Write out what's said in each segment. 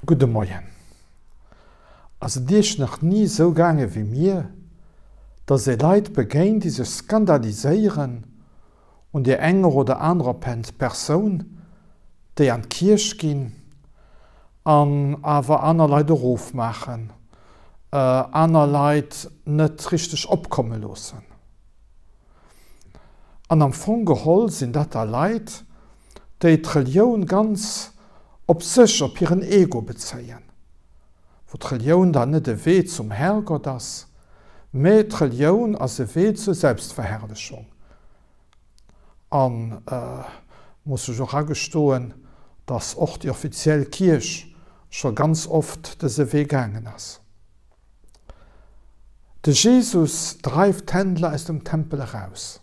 Gudde Moien. Ass et Iech nach ni esou gaange wéi mir, dass ee Leit begéint, déi sech skandaliséieren un där enger oder anerer Persoun, déi an d'Kierch ginn an awer aner Leit erofmaachen, aner Leit net richteg opkomme loossen? An am Fong geholl sinn dat da Leit, déi d'Relioun ganz op sech, op hiren Ego bezéien, wou d'Relioun dann net e Wee zum Herrgott ass, mä d'Relioun ass e Wee zur Selbstverherrlechung. An muss sech och agestoen, datt och déi offiziell Kierch scho ganz oft dëse Wee gaangen ass. De Jesus dreift d'Händler aus dem Tempel eraus.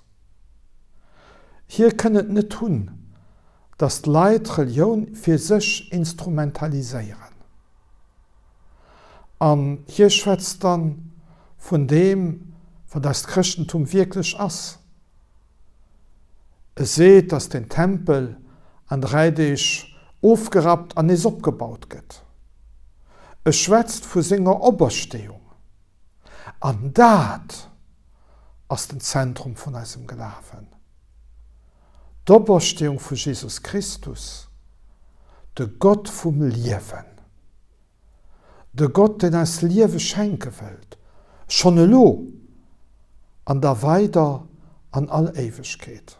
Hie kënn et net hunn, datt d'Leit d'Relioun fir sech instrumentaliséieren. An hie schwätzt dann vun deem, wat eist Chrëschtentum wierklech ass. E seet, datt den Tempel an 3 Deeg ofgerappt an nees opgebaut gëtt. E schwätzt vu senger Opersteeung. An dat ass den Zentrum vun eisem Glawen, d'Opersteeung vu Jesus Christus, de Gott vum Liewen, de Gott, deen eis Liewe schenke wëllt, schonn elo an da weider an all Éiwegkeet.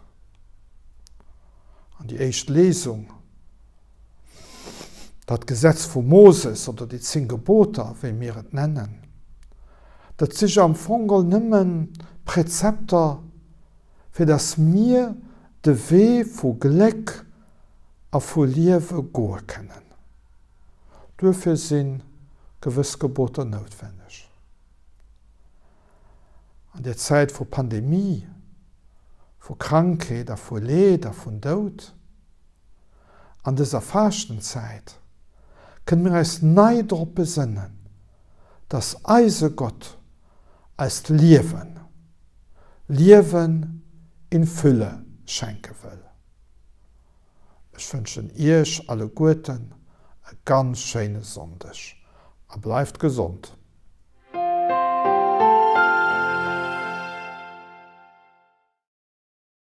An déi éischt Lesung. Dat Gesetz vum Moses, oder déi 10 Geboter, wéi mir et nennen, dat si jo am Fong geholl nëmme Prezepter, fir datt mir de Wee vu Gléck a vu Liewe goe kënnen. Duerfir si gewëss Geboter noutwenneg. An der Zäit vu Pandemie, vu Krankheet a vu Leed a vun Doud, An dëser Faaschtenzäit kënne mir eis nei drop besënnen, dass eise Gott eist Liewen, Liewen in Fülle schenke wëll. Ech wënschen Iech alleguerten e ganz schéine Sonndeg a bleift gesond.